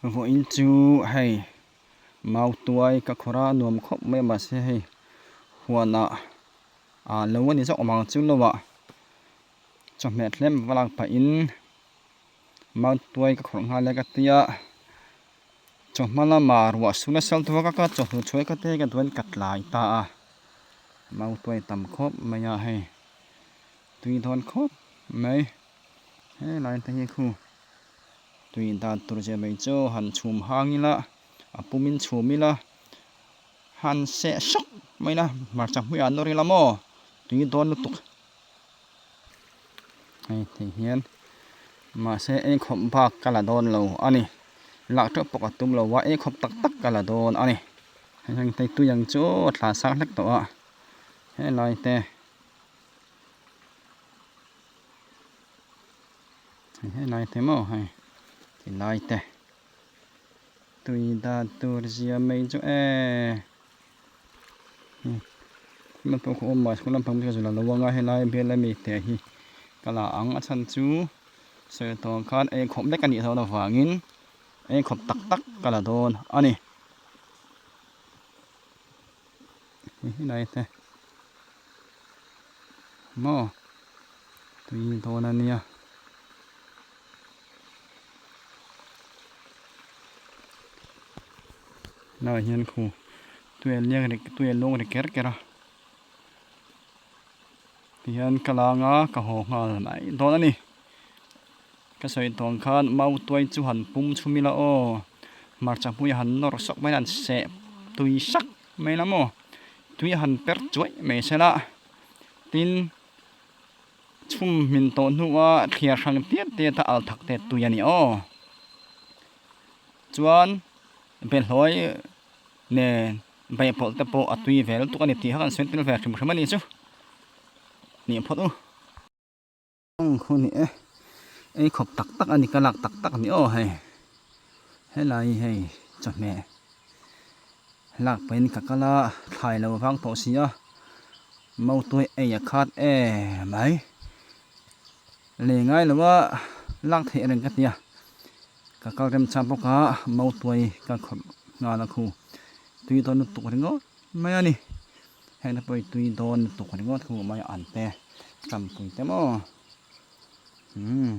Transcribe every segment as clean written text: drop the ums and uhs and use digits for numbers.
Vawiin chu hei mau tuai ka khawrh a nuam khawp mai a mahse hei huanah ah lo a ni zawk awm ang chu lo ah chawhmeh tlem va lak pahin mau tuai ka khawrh nghal e ka tia chawhma lamah ruah su nasa lutuk a ka chawhnu chhuai ka te ka duan ka tlai ta a mau tuai tam khawp mai a hei tui dawn khawp mai helai te hi khu. Tui dan tur zia mai chu han chhum hang ila, a pumin chhum ila, han seh sawk mai ila, hmarcha hmuiah an nawr ila maw tui dawn lutuk. Hei ti hian mahse ei khawp bak ka la dawn lo a ni, lak teuh pawh ka tum lo a, ei khawp tak tak ka la dawn a ni. Hei heng te tui ang chu a thla sang hlek tawh a, helai te. Hei lai te maw hei ti lai te tui dan tur zia mai chu e lampang khaw awm mahse lampang chu ka zul lo ang a helai bial ami te hi ka la ang a chhan chu sawi tawh ang khan ei khawp vek a nih dawn avangin ei khawp tak tak ka la dawn a ni helai te maw. Tui dawn a nia. Helaiah hian khu tui a liak ri tui a luang ri ker ker a tihian ka lang a ka haw nghal mai dawn a ni. Ka sawi tawh ang khan mau tuai chu han pum chhum ila aw hmarcha hmui han nawr sawk mai a han seh tui sak mai la maw tui a han per chuaih mai sela tin. Chhum hmin tawh hnua thliar hrang tiat tiat a al thak te tui a ni aw. Chuan behlawi nen baihpawlh te pawh a tui ve lutuk a ni tih kha kan sawi tel ve hrim hrim a ni chu. Nih phawt u. Ang khu ni e. Ei khawp tak tak a ni ka lak tak tak a ni aw hei. Helai hei chawhmeh lak pahin ka kal a thlai lo vang tawh si a. Mautuai ei a khat em mai. Lei ngai lo a lak theih reng ka ti a. Ka kal remchang bawk a mautuai ka khawrh nghal a khu. Tui dawn lutuk ringawt mai a ni. Heng te pawh hi tui dawn lutuk ringawt khu mai an te tampui te maw. Umm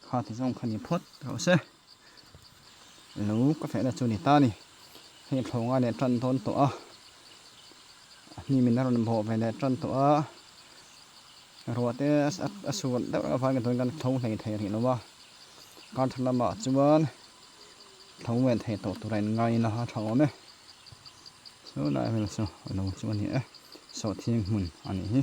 kha ti zawng kha ni phawt rawh se. Lo ka fehna chu ni ta a ni. Hei thlawng a leh tan dawn tawh a. A hnim in a rawn bawh ve leh tan tawh a. Ruah te a sual deuh reuh avangin tun kan tho hlei thei rih lo a. Kar thar lamah chuan tho ve thei tawh tur a in ngai ila a tha awm e. Chu lai vel chu a lo chu a ni e. Sawhthing hmun a nih hi.